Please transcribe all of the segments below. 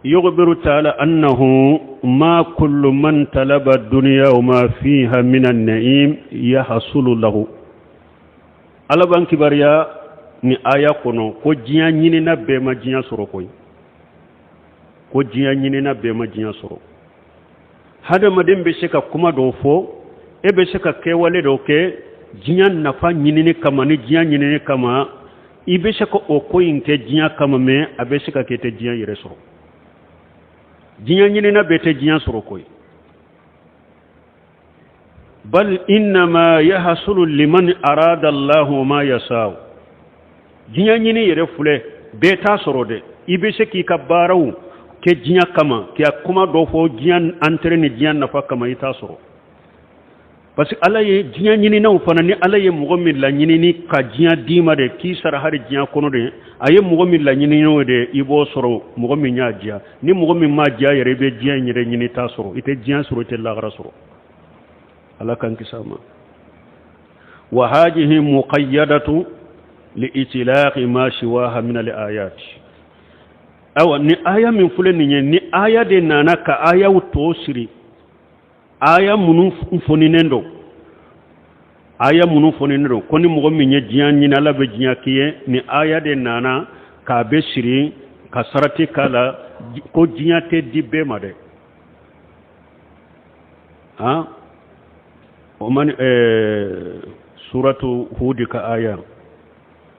Yukhbiru ta'ala annahu ma kullu man talaba dunya wa ma fiha min an-na'im yahsulu lahu. Ala b'an kibaruya ni aya kɔnɔ ko diɲɛ ɲinina bɛɛ ma diɲɛ sɔrɔ koyi, ko diɲɛ ɲinina bɛɛ ma diɲɛ sɔrɔ. Hadamaden bɛ se ka kuma dɔw fɔ, e bɛ se ka kɛwale dɔw kɛ diɲɛ nafa ɲinini kama, ni diɲɛ ɲinini kama i bɛ se ka o ko in kɛ diɲɛ kama, mais a bɛ se ka kɛ i tɛ diɲɛ yɛrɛ sɔrɔ. Diɲɛ ɲinina bɛɛ tɛ diɲɛ sɔrɔ koyi. Bal innama yahsulu liman arada Allahu ma yasau. Diɲɛ ɲini yɛrɛ filɛ, bɛɛ t'a sɔrɔ dɛ. I bɛ se k'i ka baaraw kɛ diɲɛ kama, k'i ka kuma dɔ fɔ diɲɛ intérêt ni diɲɛ nafa kama, i t'a sɔrɔ. Parce que Ala ye diɲɛ ɲininaw fana, ni Ala ye mɔgɔ min laɲini ka diɲɛ d'i ma de, k'i sara hali diɲɛ kɔnɔ de, a ye mɔgɔ min laɲini n'o de, i b'o sɔrɔ, mɔgɔ min y'a diya. Ni mɔgɔ min m'a diya yɛrɛ, i bɛ diɲɛ yɛrɛ ɲini, i t'a sɔrɔ. I tɛ diɲɛ sɔrɔ, i tɛ lahara sɔrɔ. Ala k'an kisi a ma. Wa hajihi muqayyadatu li itilaqi ma siwaha min al ayat. Awa, ni aya min filɛ nin ye, ni aya de nana ka ayaw tɔ siri, aya minnu fɔninen don, aya minnu fɔninen don ko ni mɔgɔ min ye diɲɛ ɲini, Ala bɛ diɲɛ k'i ye, ni aya de nana k'a bɛ siri ka sarati k'a la ko diɲɛ tɛ di bɛɛ ma dɛ. Han, o man suratu Hudi ka aya.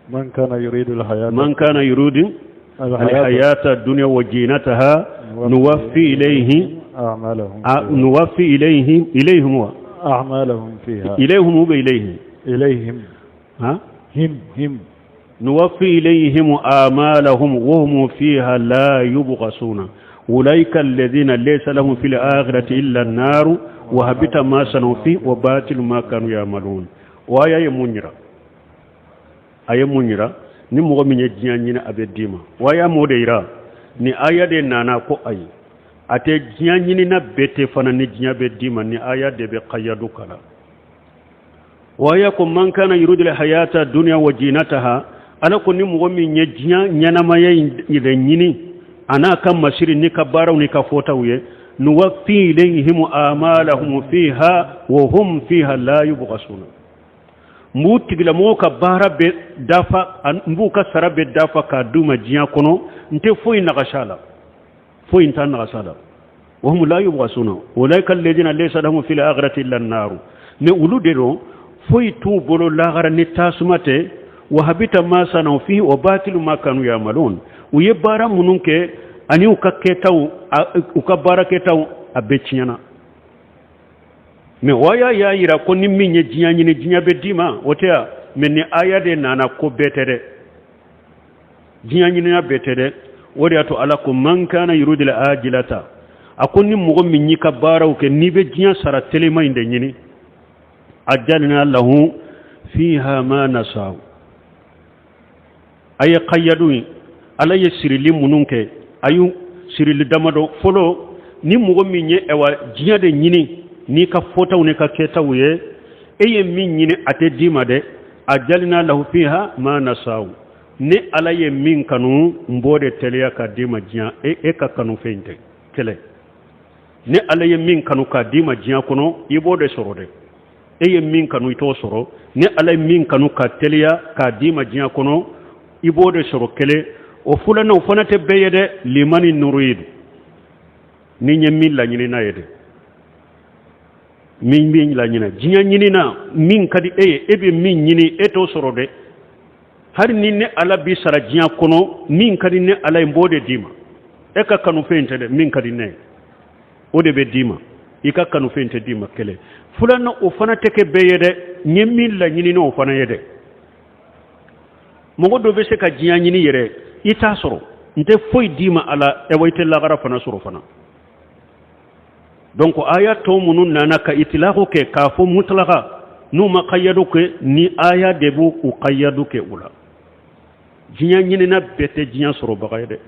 Man kana yuridu alhayata Man kana yuridu alhayata dunya wa zinataha nuwaffi ilayhi a'malahum. Nuwaffi ilayhim, ilayhim wa a'malahum fiha. Ilayhim wa ilayhim. Ilayhim. Ha. Him him. Nuwaffi ilayhim a'malahum wa hum fiha la yubghasuna ulaika alladhina laysa lahum fil akhirati illa an-nar wa habita ma sanu fi wa batilu ma kanu ya'malun. O aya ye mun yira? A ye mun yira? Ni mɔgɔ min ye diɲɛ ɲini, a bɛ d'i ma. O aya m'o de yira? Ni aya de nana ko ayi, a tɛ diɲɛ ɲinina bɛɛ tɛ fana ni diɲɛ bɛ d'i ma. Ni aya de bɛ kayadu kala. O aya ko man kana yuridul hayata dunya wa zinataha. Ala ko ni mɔgɔ min ye diɲɛ ɲɛnamaya in de ɲini, a n'a ka masiri n'i ka baaraw n'i ka fɔtaw ye, nuwaffi ilayhim amalahum fiha wa hum fiha la yubghasuna. N b'u tigilamɔgɔw ka baara bɛ dafa, n b'u ka sara bɛ dafa k'a d'u ma diɲɛ kɔnɔ, n tɛ foyi nagasa la, foyi n t'a nagasa la. Wa hum la yubghasuna ulaika alladhina laysa lahum fil akhirati illa an-nar. Mais olu de don, foyi t'u bolo lahara ni tasuma tɛ. Wa habita ma sanau fihi wa batilu ma kanu yamalun. U ye baara minnu kɛ ani u ka kɛtaw, u ka baara kɛtaw, a bɛɛ tiɲɛna. Mais o aya y'a yira ko ni min ye diɲɛ ɲini, diɲɛ bɛ d'i ma, o tɛ ya? Mais ni aya de nana ko bɛɛ tɛ dɛ, diɲɛ ɲinina bɛɛ tɛ dɛ. O de y'a to Ala ko man kana yuridul ajilata. A ko ni mɔgɔ min y'i ka baaraw kɛ, n'i bɛ diɲɛ sara telima in de ɲini, ajalna lahu fiha ma nasau. A ye kayadu ye, Ala ye sirili minnu kɛ, a y'u sirili damadɔ fɔlɔ. Ni mɔgɔ min ye ɛwa diɲɛ de ɲini n'i ka fɔtaw n'i ka kɛtaw ye, e ye min ɲini, a tɛ d'i ma dɛ. Ajalna lahu fiha ma nasau. Ni Ala ye min kanu, n b'o de teliya k'a d'i ma diɲɛ. E ka kanu fɛn tɛ kɛlɛ. Ni Ala ye min kanu k'a d'i ma diɲɛ kɔnɔ, i b'o de sɔrɔ dɛ. E ye min kanu, i t'o sɔrɔ. Ni Ala ye min kanu ka teliya k'a d'i ma diɲɛ kɔnɔ, i b'o de sɔrɔ kelen. O filanan, o fana tɛ bɛɛ ye dɛ. Limani nuridu, ni n ye min laɲini n'a ye dɛ, min min laɲini diɲɛ ɲinina, min ka di e ye, e bɛ min ɲini, e t'o sɔrɔ dɛ. Hali ni ne Ala b'i sara diɲɛ kɔnɔ, min ka di ne Ala ye, n b'o de d'i ma. E ka kanufɛn tɛ dɛ, min ka di ne ye, o de bɛ d'i ma. I ka kanufɛn tɛ d'i ma kelen. Filanan, o fana tɛ kɛ bɛɛ ye dɛ. N ye min laɲini n'o fana ye dɛ. Mɔgɔ dɔ bɛ se ka diɲɛ ɲini yɛrɛ, i t'a sɔrɔ, n tɛ foyi d'i ma ala ɛwa, i tɛ lagara fana sɔrɔ fana. Donc aya tɔ minnu nana ka itilaku kɛ k'a fɔ mutlaka, n'u ma kayadu kɛ, ni aya de b'u u kayadu kɛ u la. Diɲɛ ɲinina bɛɛ tɛ diɲɛ sɔrɔbaga ye dɛ.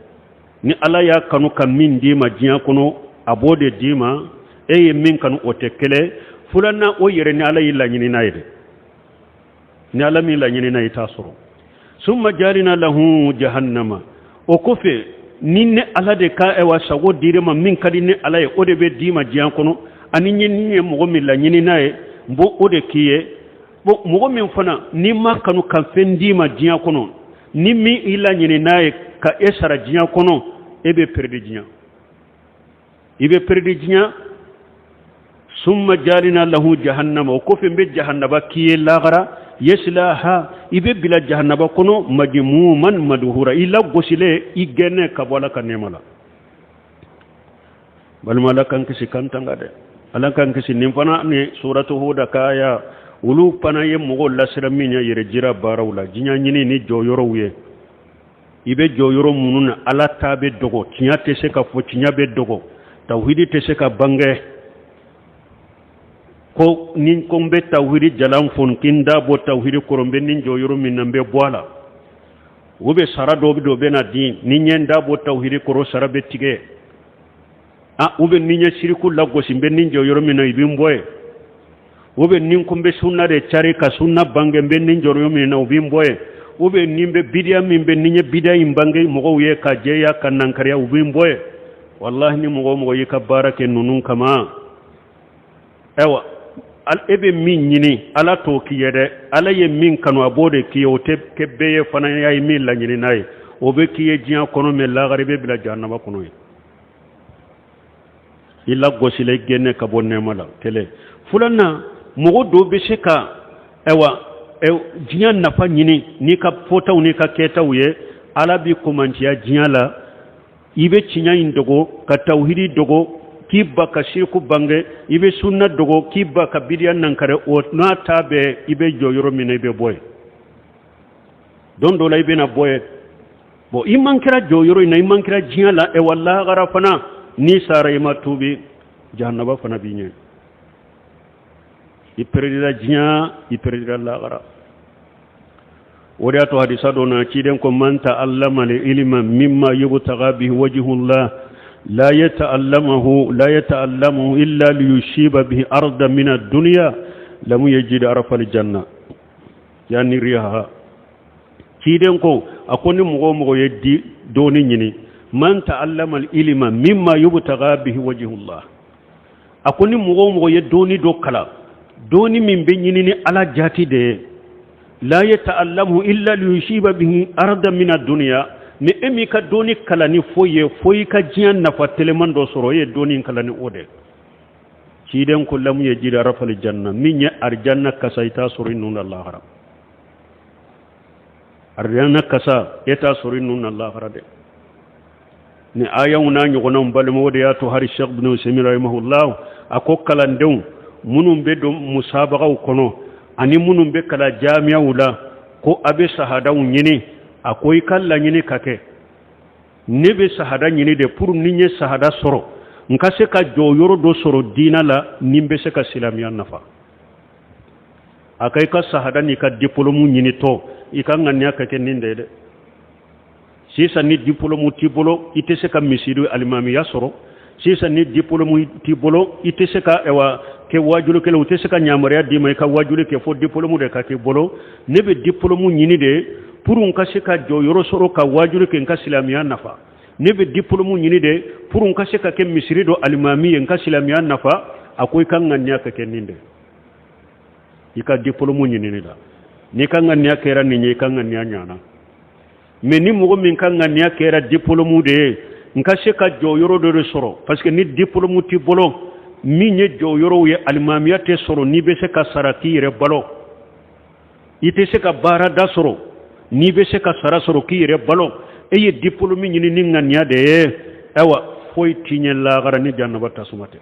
Ni Ala y'a kanu ka min d'i ma diɲɛ kɔnɔ, a b'o de d'i ma. E ye min kanu, o tɛ kɛlɛ. Filanan, o yɛrɛ ni Ala y'i laɲini n'a ye dɛ. Ni Ala min laɲini n'a ye, i t'a sɔrɔ. Summa jalina lahu jahannama. O kɔfɛ, Ni ne Ala de ka ɛwa sago dir'i ma, min ka di ne Ala ye, o de bɛ d'i ma diɲɛ kɔnɔ. Ani n ye ni ye mɔgɔ min laɲini n'a ye, n b'o o de k'i ye. Bon, mɔgɔ min fana n'i ma kanu ka fɛn d'i ma diɲɛ kɔnɔ, ni min i laɲini n'a ye ka e sara diɲɛ kɔnɔ, e bɛ peredi diɲɛ, i bɛ peredi diɲɛ. Summa jalina lahu jahannama, o kɔfɛ n bɛ jahannaba k'i ye lagara. Yasilaha, i bɛ bila jahannaba kɔnɔ, majmuman madhura, i lagosilen, i gɛnnen ka bɔ Ala ka nɛɛma la. Balima, Ala k'an kisi k'an tanga dɛ, Ala k'an kisi. Nin fana ni suratu Huda ka aya, olu fana ye mɔgɔw lasiran min ye yɛrɛ jira baaraw la, diɲɛ ɲini ni jɔyɔrɔw ye. I bɛ jɔyɔrɔ minnu na, Ala ta bɛ dogo, tiɲɛ tɛ se ka fɔ, tiɲɛ bɛ dogo, tawhidi tɛ se ka bange. Ko ni ko n bɛ tawhidi jalan fɔ, k'i n da bɔ tawhidi kɔrɔ, n bɛ nin jɔyɔrɔ min na, n bɛ bɔ a la. U bɛ sara dɔ bɛ dɔ bɛ na di, ni n ye n da bɔ tawhidi kɔrɔ, sara bɛ tigɛ. Ah, u bɛ ni n ye siriku lagosi, n bɛ nin jɔyɔrɔ min na, i bɛ n bɔ yen. U bɛ ni ko n bɛ sunna de cari ka sunna bange, n bɛ nin jɔyɔrɔ min na, u bɛ n bɔ yen. U bɛ ni bɛ bidiya min bɛ, ni n ye bidiya in bange mɔgɔw ye ka jɛya ka nankariya, u bɛ n bɔ yen. Walahi, ni mɔgɔ o mɔgɔ y'i ka baara kɛ ninnu kama, ayiwa, e bɛ min ɲini, Ala t'o k'i ye dɛ. Ala ye min kanu, a b'o de k'i ye. O tɛ kɛ bɛɛ ye fana. Y'a ye min laɲini n'a ye, o bɛ k'i ye diɲɛ kɔnɔ, mɛ lagara i bɛ bila jahanama kɔnɔ ye, i lagosila, i gɛnne ka bɔ nɛɛma la. Kelen filanan, mɔgɔ dɔw bɛ se ka ayiwa diɲɛ nafa ɲini n'i ka fɔtaw n'i ka kɛtaw ye. Ala b'i komantiya diɲɛ la, i bɛ tiɲɛ in dogo ka tawhidi dogo, k'i ban ka siriku bange, i bɛ sunna dogo, k'i ban ka bidiya nankare. O n'a ta bɛɛ, i bɛ jɔ yɔrɔ min na, i bɛ bɔ yen. Don dɔ la, i bɛna bɔ yen. Bon, i man kɛra jɔyɔrɔ in na, i man kɛra diɲɛ la, ɛwa, lahara fana, n'i sara i ma tuubi, jahanaba fana b'i ɲɛ. I peredira diɲɛ, i peredira lahara. O de y'a to hadisa dɔ na, ciden ko: man ta'allama ilma mimma yubtaga bihi wajhullah, la yata'allamahu la yata'allamuhu illa liyusiba bihi arda min ad-dunya, lam yajid arfa al-janna yani riha. Ciden ko, a ko ni mɔgɔ o mɔgɔ ye di dɔɔni ɲini, man ta'allama al-ilma mimma yubtaga bihi wajhullah, a ko ni mɔgɔ o mɔgɔ ye dɔɔni dɔ kalan, dɔɔni min bɛ ɲini ni Ala jati de ye, la yata'allamu illa liyusiba bihi arda min ad-dunya, ni e m'i ka dɔɔni kalan ni foyi ye fo i ka diɲɛ nafa teleman dɔ sɔrɔ, e ye dɔɔni kalan ni o de. Ciden ko: lam yajid arfal janna, min ye arijanna kasa, i t'a sɔrɔ i nun na lahara. Arijanna kasa, e t'a sɔrɔ i nun na lahara dɛ. Ni ayaw n'a ɲɔgɔnnaw, balimaw, de y'a to hari Sheikh bin Usaimin rahimahullah a ko kalandenw minnu bɛ don musabagaw kɔnɔ ani minnu bɛ kalan jamiyaw la, ko a bɛ sahadaw ɲini, a ko i ka laɲini ka kɛ: ne bɛ sahada ɲini de pour ni n ye sahada sɔrɔ, n ka se ka jɔyɔrɔ dɔ sɔrɔ diina la, ni n bɛ se ka silamɛya nafa. A ka i ka sahada n'i ka diplôme ɲinitɔ, i ka ŋaniya ka kɛ nin de ye dɛ. Sisan ni diplôme t'i bolo, i tɛ se ka misiri alimamiya sɔrɔ. Sisan ni diplôme t'i bolo, i tɛ se ka ɛwa kɛ wajulikɛla, u tɛ se ka yamaruya d'i ma i ka wajuli kɛ, fo diplôme de ka k'i bolo. Ne bɛ diplôme ɲini de pour n ka se ka jɔyɔrɔ sɔrɔ ka wajuli kɛ, n ka silamɛya nafa. Ne bɛ diplôme ɲini de pour n ka se ka kɛ misiri dɔ alimami ye, n ka silamɛya nafa. A ko i ka ŋaniya ka kɛ nin de i ka diplôme ɲinini la. N'i ka ŋaniya kɛra nin ye, i ka ŋaniya ɲana. Mais ni mɔgɔ min ka ŋaniya kɛra diplôme de ye, n ka se ka jɔyɔrɔ dɔ de sɔrɔ, parce que ni diplôme t'i bolo, min ye jɔyɔrɔw ye, alimamiya tɛ sɔrɔ n'i bɛ se ka sara k'i yɛrɛ balo. I tɛ se ka baarada sɔrɔ n'i bɛ se ka sara sɔrɔ k'i yɛrɛ balo. E ye diplôme ɲini ni ŋaniya de ye, ayiwa, foyi t'i ɲɛ lahara ni jahanaba tasuma tɛ.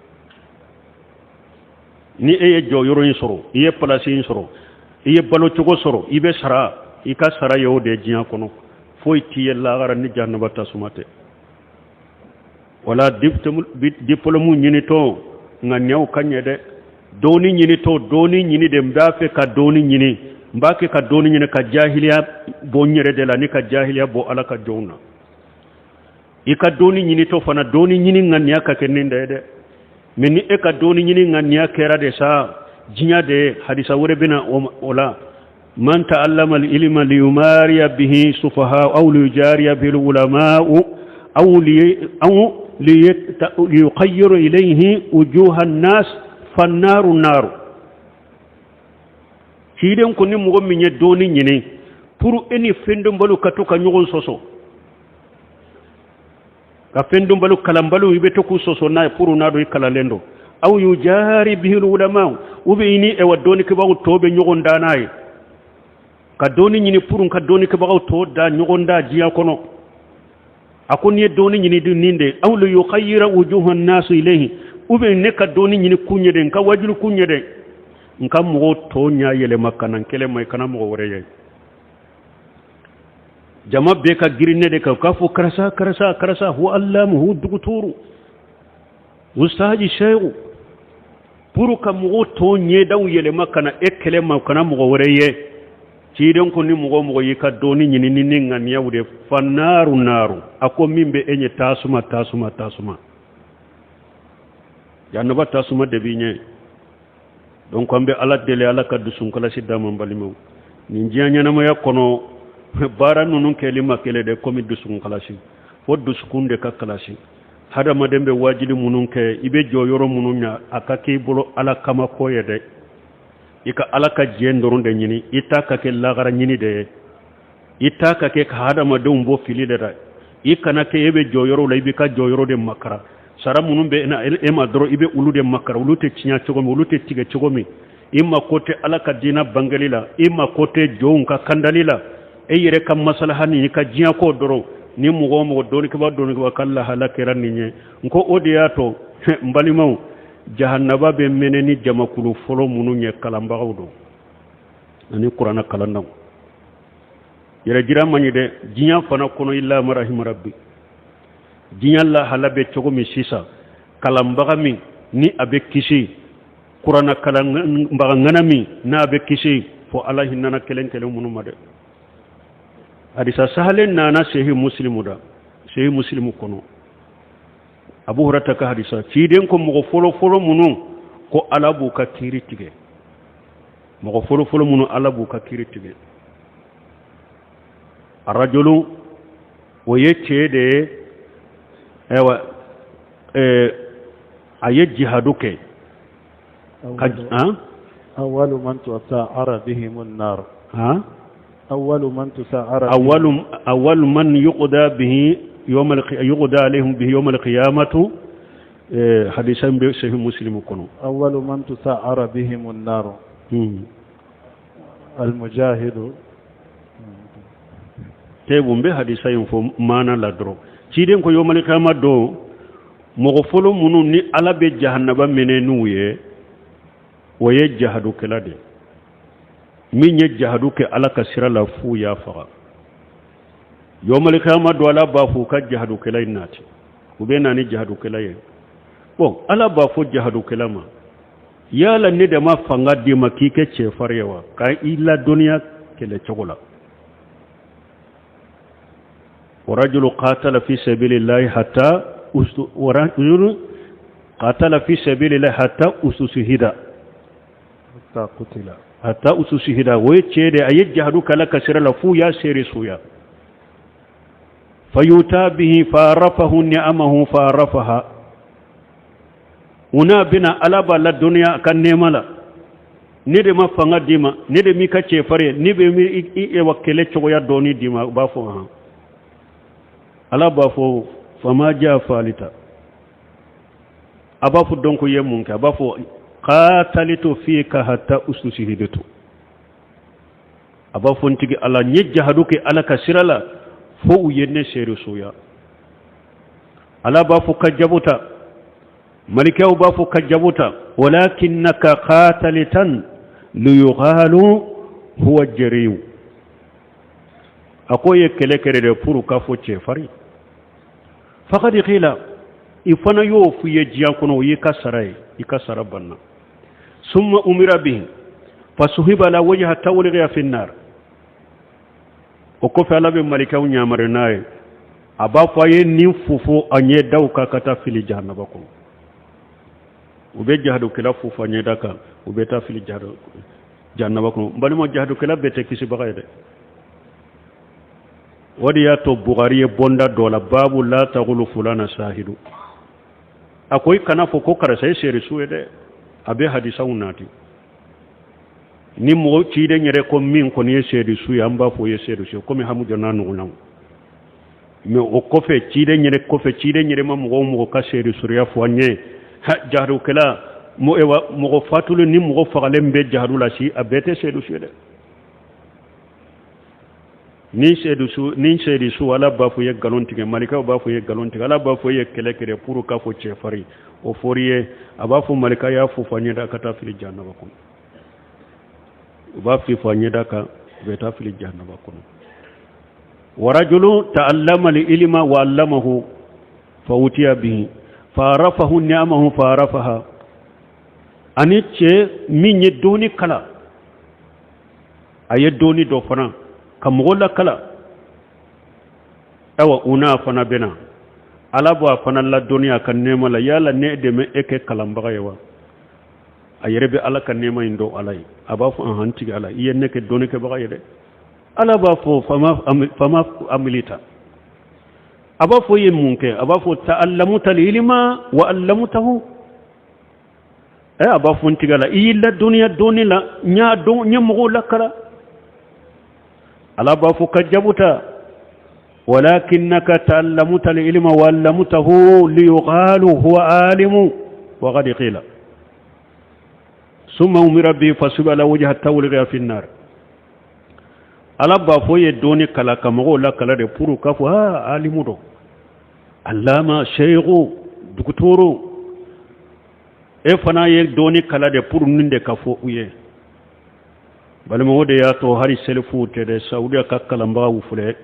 Ni e ye jɔyɔrɔ in sɔrɔ, i ye place in sɔrɔ, i ye balocogo sɔrɔ, i bɛ sara, i ka sara ye o de ye diɲɛ kɔnɔ, foyi t'i ye lahara ni jahanaba tasuma tɛ. Wala diplôme ɲinitɔ, ŋaniyaw ka ɲɛ dɛ. Dɔɔni ɲinitɔ, dɔɔni ɲini de, n b'a fɛ ka dɔɔni ɲini, n b'a kɛ ka dɔɔni ɲini ka jahiliya bɔ n yɛrɛ de la, ni ka jahiliya bɔ Ala ka jɔnw na. I ka dɔɔni ɲinitɔ fana, dɔɔni ɲini ŋaniya ka kɛ nin de ye dɛ. Mais ni e ka dɔɔni ɲini ŋaniya kɛra de sa diɲɛ de ye, hadisa wɛrɛ bɛna o la: man ta'allama al-ilma liyumariya bihi sufaha aw liyujariya bihi ulama'u Aw aw liyukhayyiru ilayhi wujuha an-nas fannaru naru. Ciden ko ni mɔgɔ min ye dɔnni ɲini pour e ni fɛndɔnbaliw ka to ka ɲɔgɔn sɔsɔ, ka fɛndɔnbaliw, kalanbaliw, i bɛ to k'u sɔsɔ n'a ye pour n'a dɔn i kalanlen don. Aw yujari bihil ulama, ou bien i ni ewa dɔnnikɛbagaw tɔw bɛ ɲɔgɔn da n'a ye, ka dɔnni ɲini pour ka dɔnnikɛbagaw tɔw da ɲɔgɔn da diɲɛ kɔnɔ. A ko n'i ye dɔnni ɲini dun nin de, aw liyukhayyira wujuha an-nas ilayhi, ou bien ne ka dɔnni ɲini kun ye de, n ka wajulu kun ye de, n ka mɔgɔw tɔw ɲɛ yɛlɛma ka na n kelen ma, i kana mɔgɔ wɛrɛ ye. Jama bɛɛ ka girin ne de kan k'a fɔ karisa, karisa, karisa, hu allamu, hu duguturu, ustaji, shehu, pour ka mɔgɔw tɔw ɲɛdaw yɛlɛma ka na e kelen ma, kana mɔgɔ wɛrɛ ye. Ciden ko ni mɔgɔ o mɔgɔ y'i ka dɔnni ɲini ni nin ŋaniyaw de, fannaru naru, a ko min bɛ e ɲɛ, tasuma, tasuma, tasuma, jahanaba tasuma de b'i ɲɛ. Donc an bɛ Ala deli, Ala ka dusunkalasi d'an ma. N balimaw, nin diɲɛ ɲɛnamaya kɔnɔ, baara ninnu kɛli ma kɛlɛ dɛ, komi dusukunkalasi, fo dusukun de ka kalasi. Hadamaden bɛ wajuli minnu kɛ, i bɛ jɔ yɔrɔ minnu ɲa, a ka k'i bolo Ala kama ko ye dɛ. I ka Ala ka diɲɛ dɔrɔn de ɲini, i ta ka kɛ lagara ɲini de ye, i ta ka kɛ ka hadamadenw bɔ fili de la. I kana kɛ e bɛ jɔ yɔrɔ la, i b'i ka jɔyɔrɔ de makara. Sara minnu bɛ na e ma dɔrɔn, i bɛ olu de makara, olu tɛ tiɲɛ cogo min, olu tɛ tigɛ cogo min. I mako tɛ Ala ka diinɛ bangeli la, i mako tɛ jɔnw ka kandali la, e yɛrɛ ka masalaha ni i ka diɲɛ ko dɔrɔn. Ni mɔgɔ o mɔgɔ dɔnnikɛba, dɔnnikɛba ka lahala kɛra nin ye, n ko o de y'a to, n balimaw, jahanaba bɛ mɛnɛ ni jamakulu fɔlɔ minnu ye, kalanbagaw don ani kuranɛ kalannaw. Yɛrɛ jira man ɲi dɛ, diɲɛ fana kɔnɔ, illa man rahima rabbi. Diɲɛ lahala bɛ cogo min sisan, kalanbaga min ni a bɛ kisi, kuranɛ kalanbaga ŋana min n'a bɛ kisi, fo Ala hinɛna kelen kelen minnu ma dɛ. Hadisa sahalen nana sehi Muslimu da, sehi Muslimu kɔnɔ, Abu Hurata ka hadisa. Ciden ko mɔgɔ fɔlɔ fɔlɔ minnu ko Ala b'u ka kiiri tigɛ, mɔgɔ fɔlɔ fɔlɔ minnu Ala b'u ka kiiri tigɛ, arajulu, o ye cɛ de ye, ayiwa, a ye jihadu kɛ ka أول من تسعر بهم النار. Han. أول من تسعر. أول من يقضى به يوم يقضى عليهم به يوم القيامة. Hadisan bɛ sahih Muslim kɔnɔ. أول من تسعر بهم النار المجاهد. Tebu n bɛ hadisa in fɔ maana la dɔrɔn. Ciden ko yawmal qiyama don, mɔgɔ fɔlɔ minnu ni Ala bɛ jahanaba minɛ n'u ye, o ye jahadukɛla de ye, min ye jahadu kɛ Ala ka sira la f'u y'a faga. Yawmal qiyama don, Ala b'a fɔ u ka jahadukɛla in nati, u bɛ na ni jahadukɛla ye. Bon, Ala b'a fɔ jahadukɛla ma: yala ne de ma fanga d'i ma k'i kɛ cɛfarin ye wa, ka i ladɔnniya kɛlɛ cogo la? ورجل قاتل في سبيل الله حتى ورجل قاتل في سبيل الله حتى استشهد. حتى قتل. حتى استشهد. O ye cɛ de, a ye jahadu kɛ Ala ka sira la f'u y'a seere suya. فيؤتى به فعرفه نعمه فعرفها. U n'a bɛna, Ala b'a ladɔnniya a ka nɛɛma la: ne de ma fanga d'i ma, ne de m'i ka cɛfarin ye, ne bɛ i wa kɛlɛ cogoya dɔɔni d'i ma? U b'a fɔ hɔn. Ala b'a fɔ: فماذا فعلت؟ A b'a fɔ: donc i ye mun kɛ? A b'a fɔ: قاتلت فيك حتى استشهدت. A b'a fɔ: n tigi Ala, n ye jahadu kɛ Ala ka sira la fo u ye ne seere suya. Ala b'a fɔ: كذبت. Malikɛw b'a fɔ: كذبت، ولكنك قاتلت ليقال هو جريء. A ko ye kɛlɛ kɛ de pour k'a fɔ cɛfarin. فقد قيل, i fana y'o f'i ye diɲɛ kɔnɔ, o y'i ka sara ye, i ka sara banna. ثم أمر به فسحب على وجهه حتى ألقي في النار. O kɔfɛ, Ala bɛ malikɛw ɲamari n'a ye, a b'a fɔ a ye nin fofo a ɲɛ daw kan ka taa fili jahanaba kɔnɔ. U bɛ jahadukɛla fofo a ɲɛda kan, u bɛ taa fili jahanaba kɔnɔ. N balima, jahadukɛla bɛɛ tɛ kisibaga ye dɛ. O de y'a to Bugari ye bonda dɔ la babu la taqulu fulana sahidu. A ko i kana fɔ ko karisa ye seere su ye dɛ, a bɛ hadisaw nati. Ni mɔgɔ ciden yɛrɛ ko min kɔni ye seere su ye, an b'a fɔ o ye seere su ye, komi Hamuja n'a ɲɔgɔnnaw. Mais o kɔfɛ, ciden yɛrɛ kɔfɛ, ciden yɛrɛ ma mɔgɔ o mɔgɔ ka seere suya fɔ an ye, jahadukɛla, mɔgɔ fatulen ni mɔgɔ fagalen bɛ jahadu la si, a bɛɛ tɛ seere su ye dɛ. Ni seedu ni seedu su, Ala b'a fɔ i ye nkalon tigɛ, malikaw b'a fɔ i ye nkalon tigɛ, Ala b'a fɔ i ye kɛlɛ kɛ pour k'a fɔ cɛfarin. O fɔr'i ye, a b'a fɔ malika y'a fɔ fɔ ɲɛda ka taa fili jahanama kɔnɔ. U b'a fi fɔ ɲɛda kan, u bɛ taa fili jahanama kɔnɔ. Warajulu ta'allama al-ilma wa 'allamahu fa utiya bihi fa arafahu ni'amahu fa arafaha. Ani cɛ min ye dɔnni kalan, a ye dɔnni dɔ fana ka mɔgɔ lakala, awa u n'a fana bɛna Ala b'a fana ladɔnniya a ka nɛɛma la. Yala ne de ma e kɛ kalanbaga ye wa? A yɛrɛ bɛ Ala ka nɛɛma in dɔn Ala ye. A b'a fɔ anhan, tigi Ala, i ye ne kɛ dɔnnikɛbaga ye dɛ. Ala b'a fɔ fama amilita, a b'a fɔ i ye mun kɛ? A b'a fɔ ta'allamuta al-ilma wa allamtahu. Ɛ, a b'a fɔ n tigi Ala, i y'i ladɔnniya dɔnni la, n y'a dɔn, n ye mɔgɔw lakala. Ala b'a fɔ kajabuta walakinnaka ta'allamuta al-ilma wa allamtahu liyuqalu huwa alimu wa qad qila summa umira bi fasuba ala wajhi hatta ulqiya fi an-nar. Ala b'a fɔ i ye dɔnni kalan ka mɔgɔw lakala de pour k'a fɔ aa alimu don, alama, sheikhu, dugutoro. E fana ye dɔnni kalan de pour nin de ka fɔ u ye. Balima, o de y'a to hali selifuw tɛ dɛ, Saudiya ka kalanbagaw filɛ,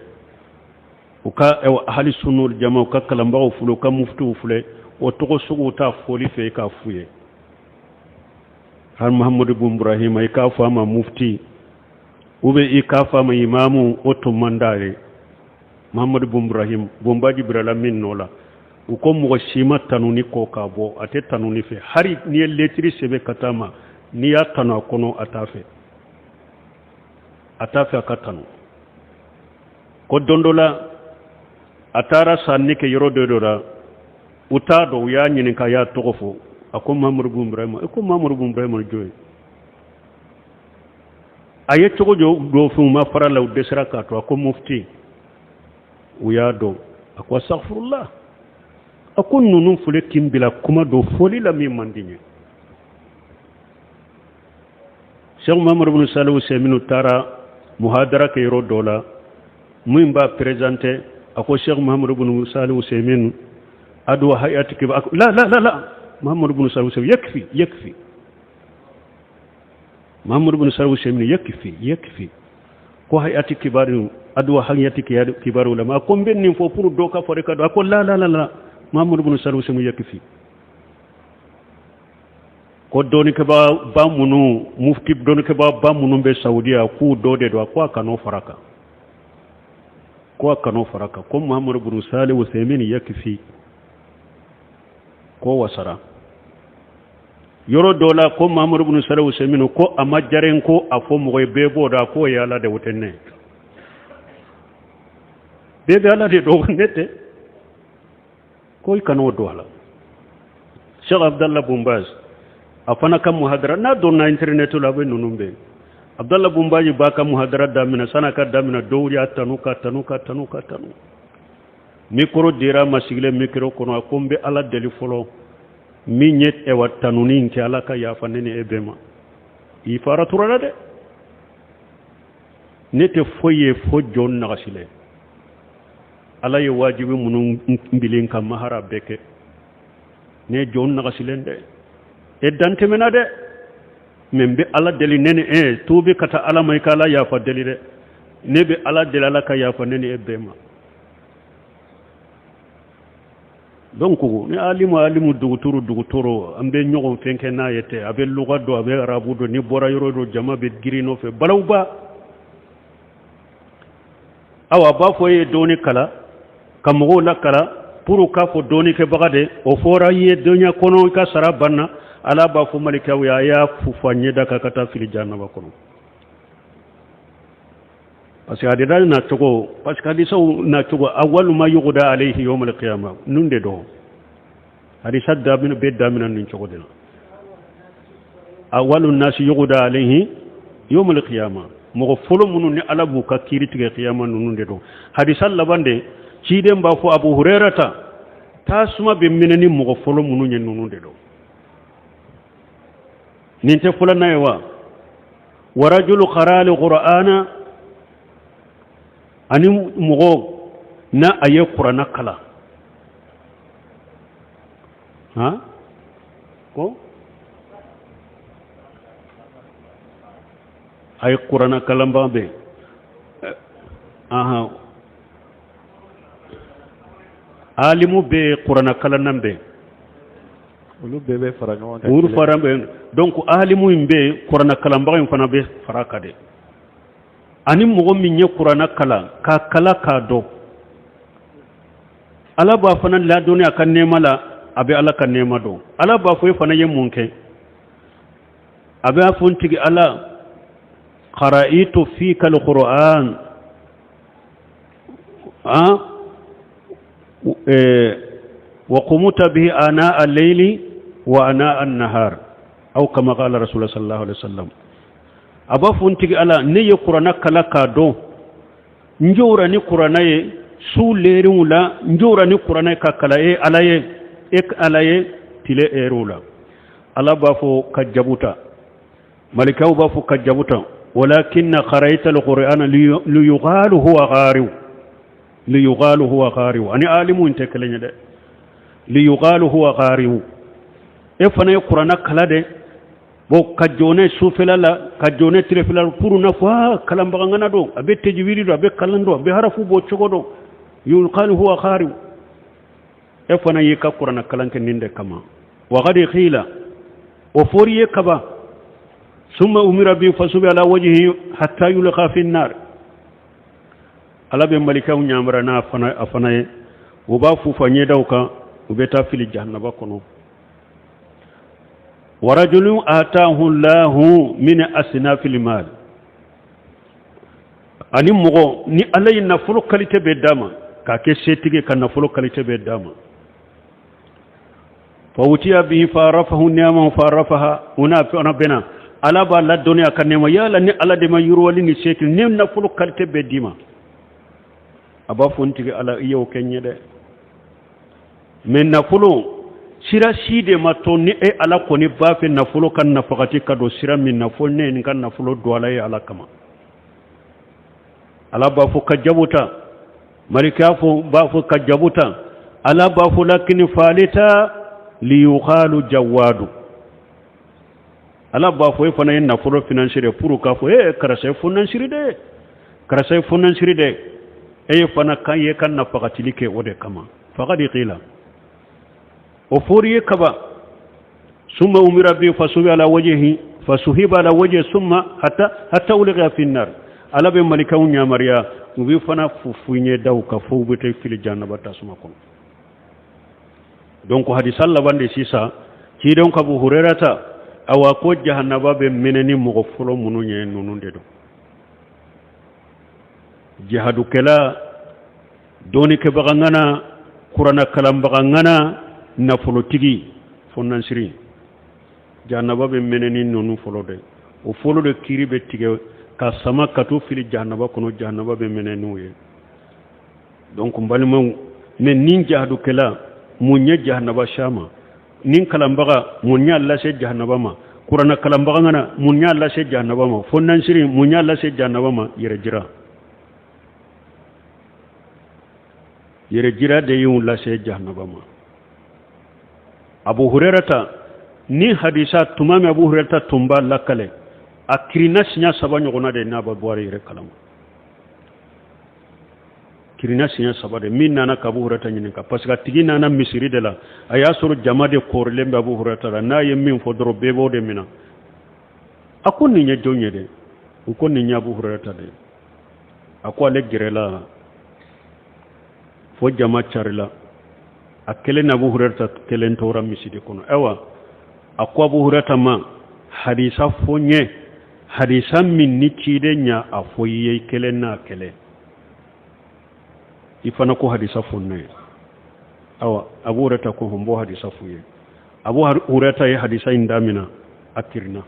u ka hali sunul jama, u ka kalanbagaw filɛ, u ka muftiw filɛ, o tɔgɔ suguw t'a fɔli fɛ i k'a f'u ye. Hali Muhammadu bun Ibrahima, i k'a fɔ a ma mufti ou bien i k'a fɔ a ma imamu, o tun man d'a ye. Muhammadu bun Ibrahim bonbaji birala min nɔ la, u ko mɔgɔ si ma tanuni kɔ k'a bɔ, a tɛ tanuni fɛ. Hali n'i ye letiri sɛbɛn ka taa ma, n'i y'a tanu a kɔnɔ, a t'a fɛ, a t'a fɛ a ka tanu. Ko don dɔ la, a taara sanni kɛ yɔrɔ dɔ dɔ la, u t'a dɔn, u y'a ɲininka, a y'a tɔgɔ fɔ. A ko Mahamadu bun Ibrahima. E ko Mahamadu bun Ibrahima jɔn ye? A ye cogo jɔ dɔ fɛn, u ma fara la, u dɛsɛra k'a to. A ko mufti, u y'a dɔn. A ko astaghfirullah, a ko ninnu filɛ k'i bila kuma dɔ fɔli la min man di n ye. Cheikh Muhammad ibn Salih Usaymin taara muhadara kɛ yɔrɔ dɔ la, min b'a présenté, a ko Cheikh Muhammad ibn Salih Usaymin adu hayati kiba, la la la la, Muhammad ibn Salih Usaymin yakfi yakfi, Muhammad ibn Salih Usaymin yakfi yakfi. Ko hayati kibaru adu hayati kibaru ulama, a ko n bɛ nin fɔ pour dɔ ka fɔ ka dɔn. A ko la la la la, Muhammad ibn Salih Usaymin yakfi. Ko dɔnnikɛbaa ba minnu, mufti dɔnnikɛbaa ba minnu bɛ Saudiya, k'u dɔ de don. A ko a kan'o fara kan, ko a kan'o fara kan, ko Muhammad ibn Salih Usaymin yakfi, ko wasara. Yɔrɔ dɔ la, ko Muhammad ibn Salih Usaymin ko a ma jaren ko a fɔ mɔgɔ ye, bɛɛ b'o dɔn. A k'o ye Ala de, o tɛ ne. Bɛɛ bɛ Ala de dɔn, ne tɛ. Ko i kan'o don a la. Cheikh Abdallah Bun Baz, a fana ka muhadara n'a donna internet la, a bɛ ninnu bɛɛ. Abdallah Bun Baz b'a ka muhadara daminɛ, san'a ka daminɛ, dɔw y'a tanu ka tanu ka tanu ka tanu. Micro dira a ma, sigilen micro kɔnɔ, a ko n bɛ Ala deli fɔlɔ, min ye ɛwa tanuni in kɛ, Ala ka yafa ne ni e bɛɛ ma. I fara tura la dɛ, ne tɛ foyi ye fo jɔn nagasilen. Ala ye wajibi minnu bilen ka mahara bɛɛ kɛ, ne ye jɔn nagasilen dɛ, e dan tɛmɛna dɛ. Mais n bɛ Ala deli, ne ni e tuubi ka taa Ala ma, i ka Ala yafa deli dɛ. Ne bɛ Ala deli, Ala ka yafa ne ni e bɛɛ ma. Donc ni alimu alimu, duguturu duguturu, an bɛ ɲɔgɔn fɛn kɛ n'a ye tɛ. A bɛ luga dɔn, a bɛ arabu dɔn, ni bɔra yɔrɔ dɔ, jama bɛ girin nɔfɛ balawba. Awa, a b'a fɔ e ye dɔɔni kala ka mɔgɔw lakala pour k'a fɔ dɔɔnikɛbaga de. O fɔra i ye dɔnniya kɔnɔ, i ka sara banna. Ala b'a fɔ malikaw ye, a y'a fufa ɲɛda kan ka taa fili jahanama kɔnɔ. Parce que hadisa na cogo, parce que hadisaw na cogo, awwalu ma yuqda alayhi yawm al-qiyamah nun de don. Hadisa daminɛ bɛ daminɛ nin cogo de la. Awwalu nasi yuqda alayhi yawm al-qiyamah, mɔgɔ fɔlɔ minnu ni Ala b'u ka kiiri tigɛ kiyama, ninnu de don. Hadisa laban de, ciden b'a fɔ Abu Hurairata, tasuma bɛ minɛ ni mɔgɔ fɔlɔ minnu ye, ninnu de don. Nin tɛ fɔlɔ n'a ye wa? Warajulu qara al-Qur'ana, ani mɔgɔ n'a a ye kuranna kalan. Han, ko a ye kuranna kalanbaga bɛ ahan, alimu bɛ, kuranna kalanna bɛ. Olu bɛɛ bɛ fara ɲɔgɔn kan. Olu fara bɛ. Donc alimu in bɛ yen, kuranna kalanbaga in fana bɛ fara kan dɛ. Ani mɔgɔ min ye kuranna kalan, k'a kalan k'a dɔn, Ala b'a fana ladɔnni a ka nɛɛma la. A bɛ Ala ka nɛɛma dɔn. Ala b'a fɔ, e fana ye mun kɛ? A b'a fɔ, n tigi Ala, qara'tu fika alquran ah wa qumuta bihi ana al-layli wa ana an-nahar, aw kama qala rasulullah sallallahu alaihi wasallam. A b'a fɔ, n tigi Ala, ne ye kuranna kalan k'a dɔn, n jɔra ni kuranna ye su lɛriw la, n jɔra ni kuranna ye ka kalan e Ala ye, e Ala ye, tile ɛriw la. Ala b'a fɔ ka jabuta, malikaw b'a fɔ ka jabuta, walakinna qara'ta alqur'ana liyuqalu huwa qari'u, liyuqalu huwa qari'u. Ani alimu tɛ kelen ye dɛ. Liyuqalu huwa qari'u, e fana ye kuranna kalan dɛ. Bon, ka jɔ ne sufɛla la, ka jɔ ne tilefɛla la, pour na fɔ aa kalanbaga ŋana don, a bɛ tejwidi dɔn, a bɛ kalan dɔn, a bɛ harafu bɔ cogo dɔn. Yuqalu huwa qari'u, e fana y'i ka kuranna kalan kɛ nin de kama. Wa qad qila, o fɔr'i ye kaban. Summa umira bi fasubi ala wajhi hatta yulqa fi nar. Ala bɛ malikaw ɲamara n'a fana a fana ye, u b'a fufa ɲɛdaw kan, u bɛ taa fili jahanaba kɔnɔ. Warajulun atahu lahu min asnafil mal, ani mɔgɔ ni Ala ye nafolo qualité bɛɛ d'a ma, k'a kɛ setigi, ka nafolo qualité bɛɛ d'a ma. Fa utiya bihi fa arafahu ni'amahu fa arafaha, o n'a fana bɛna Ala b'a ladɔnni a ka nɛɛma. Yala ni Ala de ma yiriwali ni setigi ni nafolo qualité bɛɛ d'i ma? A b'a fɔ, n tigi Ala, i y'o kɛ n ye dɛ, mais nafolo sira si de ma to ni e Ala kɔni b'a fɛ nafolo ka nafagati ka don sira min na, fo ne ye nin ka nafolo don Ala ye, Ala kama. Ala b'a fɔ ka jabuta, malika fɔ b'a fɔ ka jabuta. Ala b'a fɔ lakini falita liyuqalu jawadu. Ala b'a fɔ, e fana ye nafolo financer de pour k'a fɔ e karisa ye fonansiri dɛ, karisa ye fonansiri dɛ. E ye fana kan ye ka nafagatili kɛ o de kama. Faqad qila, o fɔr'i ye kaba. Summa umira bi fasubi ala wajhi fasuhiba ala wajhi summa hatta ulqiya fi nar. Ala bɛ malikaw yamaruya, u bɛ fana fufu ɲɛdaw kan fo u bɛ taa fili jahanaba tasuma kɔnɔ. Donc hadisa laban de sisan, cidenw ka Abu Hurairata, awa ko jahanaba bɛ minɛ ni mɔgɔ fɔlɔ minnu ye, ninnu de don: jihadukɛla, dɔɔnikɛbaga ŋana, kuranna kalanbaga ŋana, nafolotigi, fonansiri. Jahanaba bɛ mɛnɛ ni ninnu fɔlɔ de. O fɔlɔ de kiri bɛ tigɛ ka sama ka t'u fili jahanaba kɔnɔ. Jahanaba bɛ mɛnɛ n'u ye. Donc n balimaw, mais ni jihadukɛla mun ye jahanaba s'a ma? Ni kalanbaga mun y'a lase jahanaba ma? Kuranna kalanbaga ŋana mun y'a lase jahanaba ma? Fonansiri mun y'a lase jahanaba ma? Yɛrɛ jira, yɛrɛ jira de y'u lase jahanaba ma. Abu Hurairata ni hadisa tuma min Abu Hurairata tun b'a lakale, a kirinna siɲɛ saba ɲɔgɔnna de n'a bɛ bɔ a yɛrɛ kalama. Kirinna siɲɛ saba de min nana ka Abu Hurairata ɲininka, parce que a tigi nana misiri de la, a y'a sɔrɔ jama de kɔrilen bɛ Abu Hurairata la. N'a ye min fɔ dɔrɔn, bɛɛ b'o de minɛ. A ko nin ye jɔn ye dɛ? U ko nin ye Abu Hurairata de ye. A ko ale gɛrɛla fo jama carila, a kelen na Abu Hurairata kelen tora misiri kɔnɔ. Ayiwa, a ko Abu Hurairata ma, hadisa fɔ n ye. Hadisa min ni ciden y'a a fɔ i ye i kelen n'a kelen, i fana ko hadisa fɔ ne ye. Awa, Abu Hurayra ko n b'o hadisa f'u ye. Abu Hurayra ye hadisa in damina, a kirinna.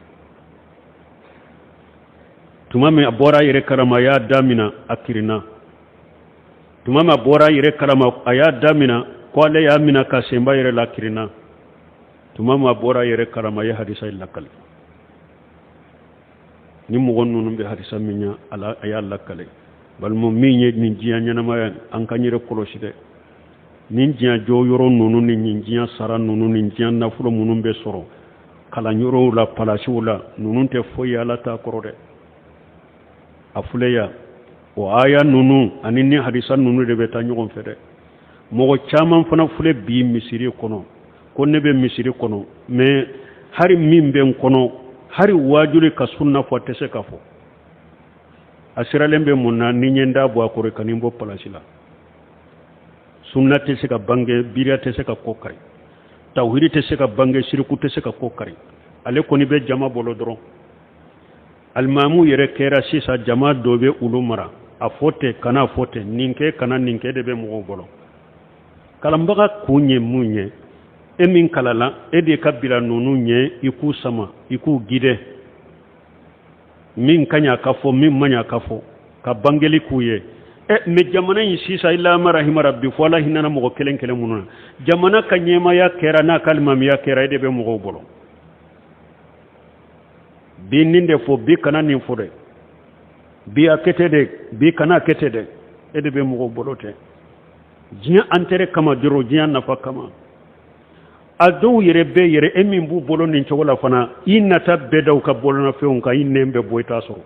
Tuma min a bɔra a yɛrɛ kalama, a y'a damina, a kirinna. Tuma min a bɔra a yɛrɛ kalama, a y'a damina ko ale y'a mina ka senba yɛrɛ la, kirinna. Tuma min a bɔra a yɛrɛ kalama, a ye hadisa in lakale. Ni mɔgɔ ninnu bɛ hadisa min ɲɛ, a y'a lakale. Balima, min ye nin diɲɛ ɲɛnamaya, an k'an yɛrɛ kɔlɔsi dɛ. Nin diɲɛ jɔ yɔrɔ ninnu ni nin diɲɛ sara ninnu ni diɲɛ nafolo minnu bɛ sɔrɔ kalanyɔrɔw la, palasiw la, ninnu tɛ foyi ye Ala ta kɔrɔ dɛ. A filɛ yan, o aya ninnu ani ni hadisa ninnu de bɛ taa ɲɔgɔn fɛ dɛ. Mɔgɔ caman fana filɛ bi misiri kɔnɔ ko ne bɛ misiri kɔnɔ, mais hari min bɛ n kɔnɔ, hari waajuli ka sunna fɔ, a tɛ se ka fɔ. A siralen bɛ mun na? Ni n ye n da bɔ a kɔrɔ, ka nin bɔ palasi la. Sunna tɛ se ka bange, biriya tɛ se ka ko kari, tawhidi tɛ se ka bange, siriku tɛ se ka ko kari. Ale kɔni bɛ jama bolo dɔrɔn. Alimamu yɛrɛ kɛra sisan, jama dɔ bɛ olu mara. A fɔ ten, kana fɔ ten, nin kɛ, kana nin kɛ, de bɛ mɔgɔw bolo. Kalanbaga kun ye mun ye? E min kalala, e de ka bila ninnu ɲɛ, i k'u sama, i k'u gide, min ka ɲi a ka fɔ, min man ɲi a ka fɔ, ka bangeli k'u ye. Ɛ, mais jamana in sisan, illa man rahima rabbi, fo Ala hinɛna mɔgɔ kelen kelen minnu na. Jamana ka ɲɛmaya kɛra n'a ka alimamiya kɛra, e de bɛ mɔgɔw bolo. Bi nin de fɔ, bi kana nin fɔ dɛ, bi a kɛ ten dɛ, bi kana kɛ ten dɛ. E de bɛ mɔgɔw bolo tɛ diɲɛ intérêt kama dɔrɔn, diɲɛ nafa kama. A dɔw yɛrɛ bɛ yɛrɛ, e min b'u bolo nin cogo la fana, i nata bɛɛ da u ka bolonafɛnw kan, i nɛn bɛ bɔ, i t'a sɔrɔ.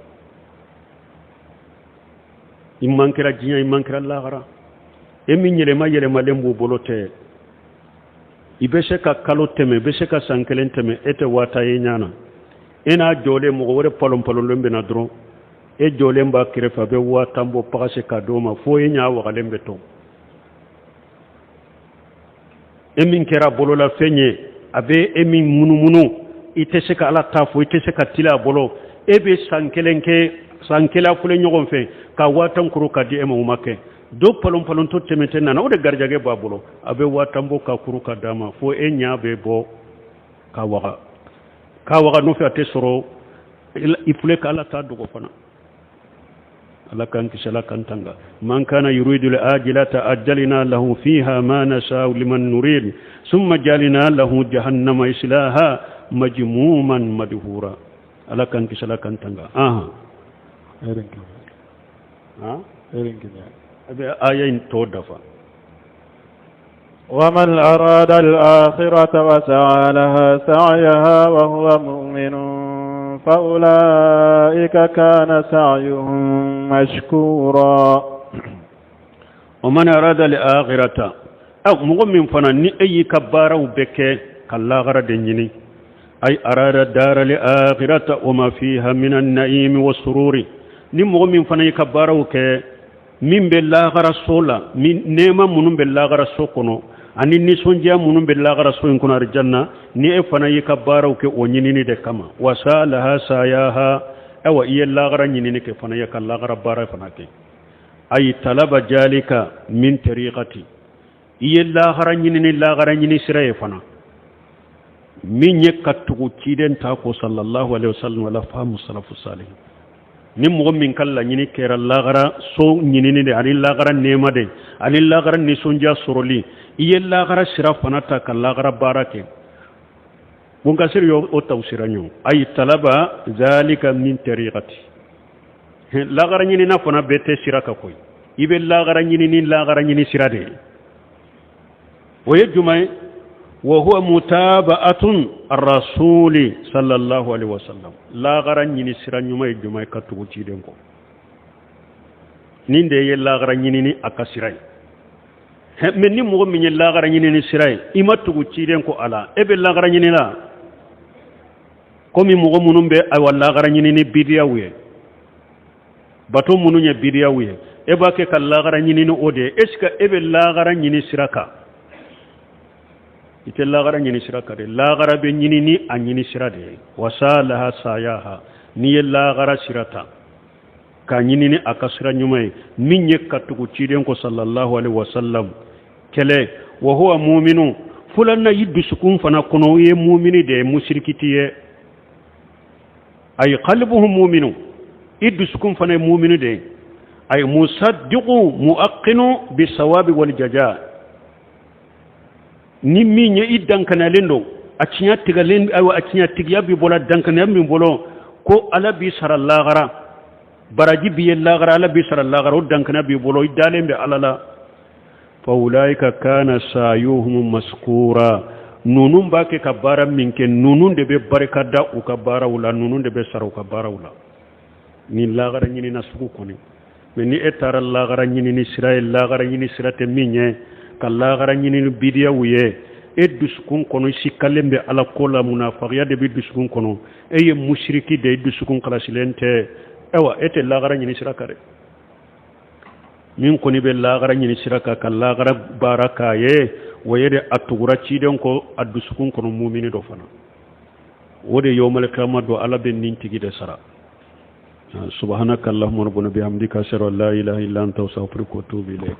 I man kɛra diɲɛ, i man kɛra lahara. E min yɛlɛma yɛlɛmalen b'u bolo tɛ, i bɛ se ka kalo tɛmɛ, i bɛ se ka san kelen tɛmɛ, e tɛ waata ye ɲana. E n'a jɔlen, mɔgɔ wɛrɛ palonpalonlen bɛ na dɔrɔn, e jɔlen b'a kɛrɛfɛ, a bɛ 50 000 bɔ pagase k'a d'o ma, fo e ɲa wagalen bɛ to. E min kɛra bololafɛn ye, a bɛ e min munumunu, i tɛ se ka Ala ta fɔ, i tɛ se ka tila a bolo. E bɛ san kelen kɛ, san kelen filɛ ɲɔgɔn fɛ, ka 50 000 kuru ka di e ma, o ma kɛ. Dɔ palonpalontɔ tɛmɛtɛ nana, o de garijɛgɛ b'a bolo, a bɛ 50 000 bɔ ka kuru ka d'a ma, fo e ɲa bɛ bɔ ka waga ka waga nɔfɛ, a tɛ sɔrɔ. I filɛ ka Ala ta dogo fana. Ala k'an kisi, Ala k'an tanga. Man kana yuridu al-ajilata ajjalna lahu fiha ma nasha'u liman nurid summa jalina lahu jahannama islaha majmuman madhura. Ala k'an kisi, Ala k'an tanga. Aha, ha, a bɛ aya in tɔ dafa. ومن أراد الآخرة وسعى لها سعيها وهو مؤمن فأولئك كان سعيهم مشكورا. ومن أراد الآخرة, aw mɔgɔ min fana ni e y'i ka baaraw bɛɛ kɛ ka lahara de ɲini, ay arada dara al-akhirata wa ma fiha min an-na'imi was-sururi, ni mɔgɔ min fana y'i ka baaraw kɛ min bɛ laharaso la, min nɛɛma minnu bɛ laharaso kɔnɔ ani nisɔndiya minnu bɛ laharaso in kɔnɔ, arijanna, ni e fana y'i ka baaraw kɛ o ɲinini de kama, wasa laha sayaha, awa, i ye lahara ɲinini kɛ fana, ye ka lahara baara fana kɛ, ay talaba jalika min tariqati, i ye lahara ɲinini, lahara ɲini sira ye fana min ye ka tugu ciden ta ko sallallahu alaihi wasallam ala faamu salafu salih. Ni mɔgɔ min ka laɲini kɛra lahara so ɲinini de ani lahara nɛɛma de ani lahara nisɔndiya sɔrɔli, i ye lahara sira fana ta ka lahara baara kɛ. Bunkasiri y'o o tawsira ɲɔgɔn, ay talaba zalika min tariqati. Lahara ɲinina fana bɛɛ tɛ sira ka koyi. I bɛ lahara ɲini ni lahara ɲini sira de ye. O ye jumɛn ye? Wa huwa mutaba'atun rasuli sallallahu alaihi wasallam. Lahara ɲini sira ɲuman ye jumɛn ye? Ka tugu ciden kɔ. Nin de ye lahara ɲinini a ka sira ye. Mais ni mɔgɔ min ye lahara ɲinini sira ye, i ma tugu ciden kɔ a la, e bɛ lahara ɲini la komi mɔgɔ minnu bɛ, ayiwa, lahara ɲinini bidiyaw ye, bato minnu ye bidiyaw ye, e b'a kɛ ka lahara ɲini ni o de ye. Est ce que e bɛ lahara ɲini sira kan? I tɛ lahara ɲini sira kan de. Lahara bɛ ɲini ni a ɲini sira de ye. Wasa laha sayaha, N'i ye lagara sira ta k'a ɲini ni a ka sira ɲuman ye, min ye ka tugu ciden kɔ sallallahu alaihi wasallam kɛlɛ, wa huwa muminu, fulanna i dusukun fana kɔnɔ i ye mumini de ye, musiriki t'i ye. Ay qalbuhu muminu, i dusukun fana ye mumini de ye. Ay musaddiqu muaqinu bisawabi wal jaja, ni min ye i dankaniyalen don, a tiɲɛ tigɛlen, ayiwa, a tiɲɛ tigiya b'i bolo, dankaniya min bolo ko Ala b'i sara lagara, baraji b'i ye lagara, Ala b'i sara lagara, o dankaniya b'i bolo, i dalen bɛ Ala la. Fa ulaika kana sayuhum maskura, ninnu b'a kɛ ka baara min kɛ, ninnu de bɛ barika da u ka baaraw la, ninnu de bɛ sara u ka baaraw la. Ni lagara ɲinina sugu kɔni mɛ, ni e taara lagara ɲinini sira ye, lagara ɲini sira tɛ min ye, ka lagara ɲinini bidiyaw ye, e dusukun kɔnɔ i sikalen bɛ Ala ko la, munafagiya de bɛ dusukun kɔnɔ, e ye musiriki de ye, dusukun kalasilen tɛ, ayiwa, e tɛ lagara ɲini sira kan dɛ. Min kɔni bɛ lagara ɲini sira kan ka lagara baara k'a ye, o ye de a tugura ciden kɔ, a dusukun kɔnɔ mumini dɔ fana, o de yawmal kiyama don Ala bɛ nin tigi de sara. Subhanaka allahumma rabbana bihamdika, ashhadu an la ilaha illa anta, astaghfiruka wa atubu ilayk.